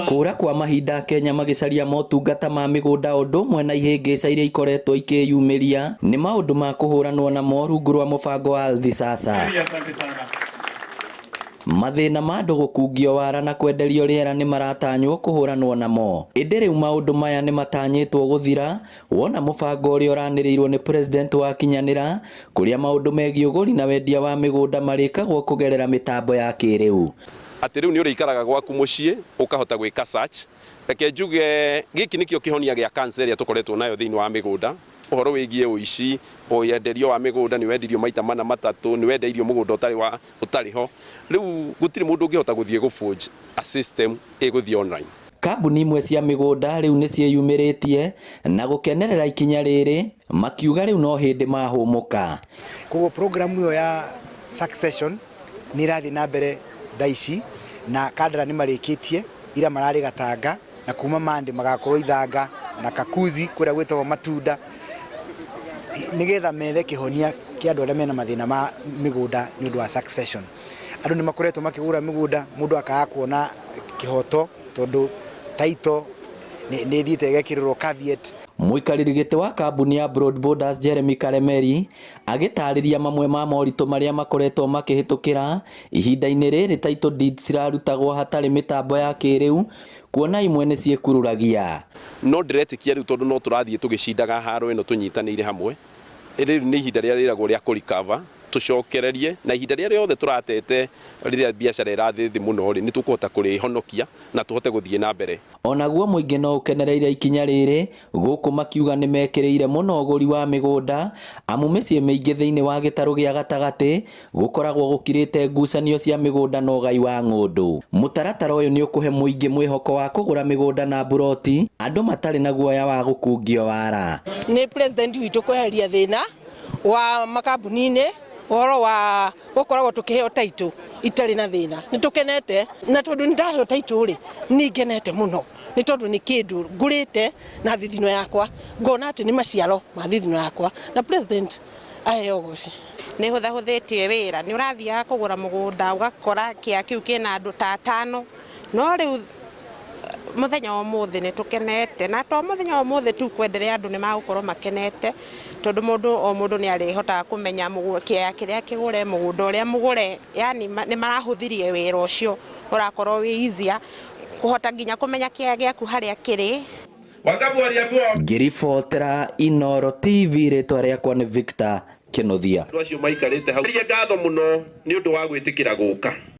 Kũra kwa mahinda Kenya magĩcaria motungata ma mĩgũnda ũndũ ũmwe na ihĩngĩca iria ikoretwo ikĩyumĩria nĩ maũndũ ma kũhũranwo namo rungu rwa mũbango wa Ardhi Sasa. Mathĩna ma andũ gũkungio wara na kwenderio rĩera nĩ maratanywo kũhũranwo namo, ĩndĩ rĩu maũndũ maya nĩ matanyĩtwo gũthira wona mũbango ũrĩa ũranĩrĩirwo nĩ president wakinyanĩra, kũrĩa maũndũ megiĩ ũgũri na wendia wa mĩgũnda marĩkagwo kũgerera mĩtambo ya kĩrĩu. Atĩ rĩu nĩ ũrĩikaraga gwaku mũciĩ ũkahota gwĩka search. Reke njuge gĩkĩ nĩkĩo kĩhonia gĩa cancer ĩrĩa tũkoretwo nayo thĩinĩ wa mĩgũnda, ũhoro wĩgiĩ ũici, wenderio wa mĩgũnda, nĩ wendirio maita mana matatũ, nĩ wendeirio mũgũnda ũtarĩ wa ũtarĩ ho. Rĩu gũtirĩ mũndũ ũngĩhota gũthiĩ gũ forge a system ĩgũthiĩ online. Kambuni imwe cia mĩgũnda rĩu nĩ ciĩyumĩrĩtie na gũkenerera ikinya rĩrĩ, makiuga rĩu no hĩndĩ mahũmũka. Koguo program ĩyo ya succession nĩ ĩrathiĩ na mbere thaa ici, na Kandara nĩ marĩkĩtie, ira mararĩ Gatanga, na kuma Monday magakorwo Ithanga na Kakuzi kũrĩa gwĩtagwo Matunda, nĩgetha methe kĩhonia kĩa andũ arĩa mena mathĩna ma mĩgũnda nĩ ũndũ wa succession. Andũ nĩ makoretwo makĩgũra mĩgũnda, mũndũ akaga kuona kĩhoto tondũ title nĩ ĩthiĩte ĩgekĩrĩrwo caveat. Mũikarĩri gĩtĩ wa kambuni ya Broad Borders Jeremy Karemeri agĩtarĩria mamwe ma moritũ marĩa makoretwo makĩhĩtũkĩra ihinda-inĩ rĩrĩ title deeds cirarutagwo hatarĩ mĩtambo ya kĩrĩu, kuona imwe nĩ ciĩkururagia. No ndĩretĩkia rĩu tondũ no tũrathiĩ tũgĩcindaga haro ĩno tũnyitanĩire hamwe, rĩu nĩ ihinda rĩrĩa rĩragwo rĩa kũ recover, tũcokererie, na ihinda rĩrĩa rĩothe tũratete rĩrĩa biacara ĩrathiĩ thĩ mũno rĩ, nĩ tũkũhota kũrĩhonokia na tũhote gũthiĩ na mbere. Onaguo mũingĩ no ũkenereire ikinya rĩrĩ, gũkũ makiuga nĩ mekĩrĩire mũno ũgũri wa mĩgũnda, amu mĩciĩ mĩingĩ thĩinĩ wa gĩtarũ gĩa gatagatĩ gũkoragwo gũkirĩte ngucanio cia mĩgũnda na ũgai wa ng'ũndũ. Mũtaratara ũyũ nĩ ũkũhe mũingĩ mwĩhoko wa kũgũra mĩgũnda na mburoti andũ matarĩ na guoya wa gũkungio wara. Nĩ president witũ kweheria thĩna wa makambuni-inĩ, ũhoro wa gũkoragwo tũkĩheo title itarĩ na thĩna. Nĩ tũkenete, na tondũ nĩ ndaheo title rĩ, nĩ ngenete mũno, nĩ tondũ nĩ kĩndũ ngũrĩte na thithino yakwa, ngona atĩ nĩ maciaro ma thithino yakwa, na president aheo ũgoci. Nĩ hũthahũthĩtie wĩra. Nĩ ũrathiaga kũgũra mũgũnda ũgakora kĩa kĩu kĩna andũ ta atano, no rĩu mũthenya wa ũmũthĩ nĩ tũkenete, na to mũthenya wa ũmũthĩ tu, kwenderea andũ nĩ magũkorwo makenete, tondũ mũndũ o mũndũ nĩ arĩhotaga kũmenya kĩaya kĩrĩa kĩgũre, mũgũnda ũrĩa mũgũre, yani nĩ marahũthirie wĩra ũcio, ũrakorwo wĩ easier kũhota nginya kũmenya kĩaya gĩaku harĩa kĩrĩ. Ngĩribotera Inooro TV, rĩtwa rĩakwa nĩ Victor Kĩnuthia. Andũ acio maikarĩte hau ngatho mũno nĩ ũndũ wa gwĩtĩkĩra gũka.